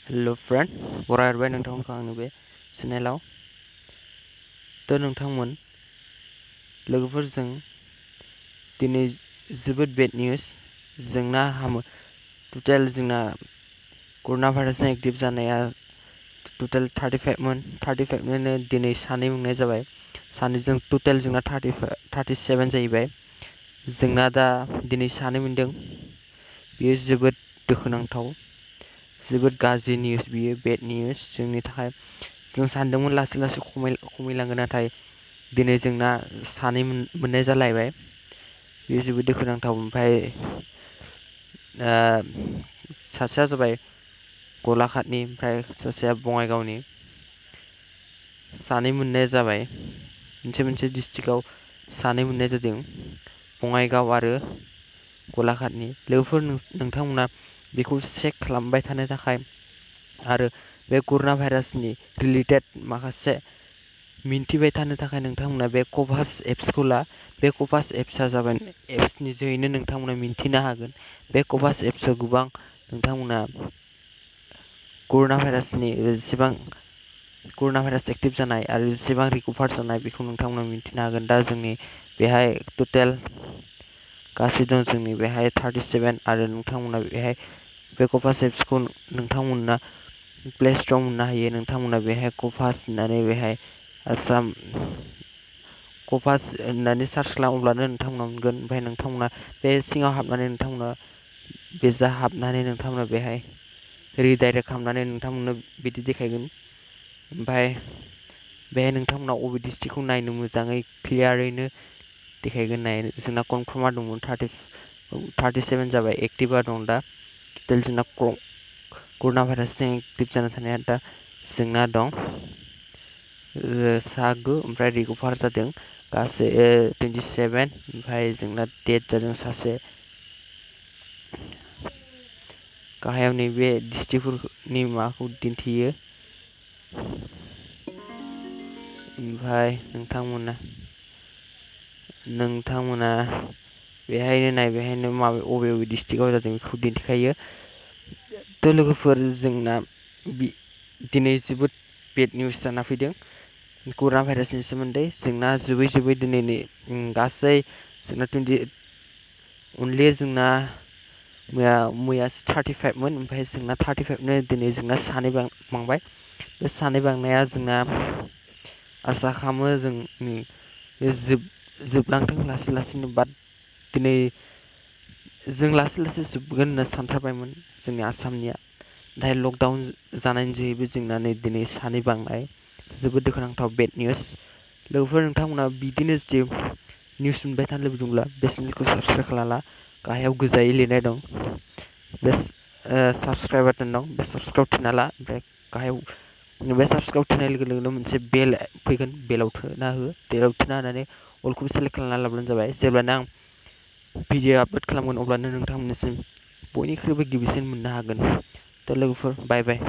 hello friend बरायबाय नोंथांमोनखौ आंनि बे चेनेलाव नोंथांमोन लोगोफोरजों दिनै जोबोद बेड निउज जोंना टोटेल जोंना कर'ना भाइरासजों एक्टिभ जानाया टोटेल 35 मोन 35 नो दिनै सानै मोननाय जाबाय सानैजों टोटेल जोंना 37 जाहैबाय जोंना दा दिनै सानै मोनदों बेयो जोबोद दुखुनांथाव जोबोद गाज्रि निउज बियो बेड निउज जोंनि थाखाय जों सानदोंमोन लासै लासै खमायलांगोन नाथाय दिनै जोंना सानै मोननाय जालायबाय बेयो जोबोद दुखुनांथाव ओमफ्राय सासेया जाबाय गलाघाटनि ओमफ्राय सासेया बङाइगावनि सानै मोननाय जाबाय मोनसे डिस्ट्रिक्टआव सानै मोननाय जादों बङाइगाव आरो गलाघाटनि लोगोफोर नोंथांमोना बेखौ चेक खालामबाय थानो थाखाय आरो बे कर'ना भाइरासनि रिलेटेड माखासे मिन्थिबाय थानो थाखाय नोंथांमोना बे कभास एप्सखौ ला बे कभास एप्सआ जाबाय एप्सनि जोहैनो नोंथांमोना मिन्थिनो हागोन बे कभास एप्सआव गोबां नोंथांमोना कर'ना भाइरासनि जेसेबां कर'ना भाइरास एक्टिभ जानाय आरो जेसेबां रिकभार जानाय बेखौ नोंथांमोना मिन्थिनो हागोन दा जोंनि बेहाय टोटेल गासै दं जोंनि बेहाय 37 आरो नोंथांमोना बेहाय बे कभास एप्सखौ नोंथांमोना प्ले स्ट'राव मोननो हायो नोंथांमोना बेहाय कभास होननानै बेहाय आसाम कभास होननानै सार्च खालामोब्लानो नोंथांमोना मोनगोन ओमफ्राय नोंथांमोना बे सिङाव हाबनानै नोंथांमोना बेजा हाबनानै नोंथांमोना बेहाय रिडाइरेक्ट खालामनानै नोंथांमोननो बिदि देखायगोन ओमफ्राय बेहाय नोंथांमोना अबे डिस्ट्रिक्टखौ नायनो मोजाङै क्लियारैनो देखायगोन नाय जोंना कनफार्मा दंमोन 37 जाबाय एक्टिभा दं दा टोटेल जोंना कर'ना भाइरासजों एक्टिभ जाना थानाया दा जोंना दं 9 ओमफ्राय रिकभार जादों गासै 27 ओमफ्राय जोंना डेथ जादों सासे गाहायाव नैबे डिस्ट्रिक्टफोरनि माबाखौ दिन्थियो ओमफ्राय नोंथांमोना बेहायनो नाय बेहायनो अबे डिस्ट्रिक्टआव जादों बेखौ दिन्थिखायो लोगोफोर जोंना दिनै जोबोद बेड निउज जाना फैदों कर'ना भाइरासनि सोमोन्दै जोंना जोबै दिनै गासै जोंना अनलि जोंना मैया 35 मोन ओमफ्राय जोंना 35 नो दिनै जोंना सानै बांबाय बे सानै बांनाया जोंना आसा खालामो जोंनि जोबलांथों लासै लासैनो बाट दिनै जों लासै जोबगोन होनना सानथारबायमोन जोंनि आसामनिया नाथाय लकडाउन जानायनि जोहैबो जोंना नै दिनै सानै बांनाय जोबोद दुखुनांथाव बेड निउज लोगोफोर नोंथांमोना बिदिनो जुदि निउस मोनबाय थानो लुबैदोंब्ला बे चेनेलखौ साबस्क्राइब खालामला गाहायाव गोजायै लिरनाय दं बे साबस्क्राइब बाटन दं बे साबस्क्राइब थुना ला ओमफ्राय गाहायाव बे साबस्क्राइब थुनाय लोगो लोगोनो मोनसे बेल फैगोन बेलाव थुना हो बेलाव थुना होनानै अलखौबो सेलेक्ट खालामना लाब्लानो जाबाय जेब्लानो आं भिडिअ आपल'ड खालामगोन अब्लानो नोंथांमोननिसिम बयनिख्रुइबो गिबिसिन मोननो हागोन लोगोफोर बाय बाय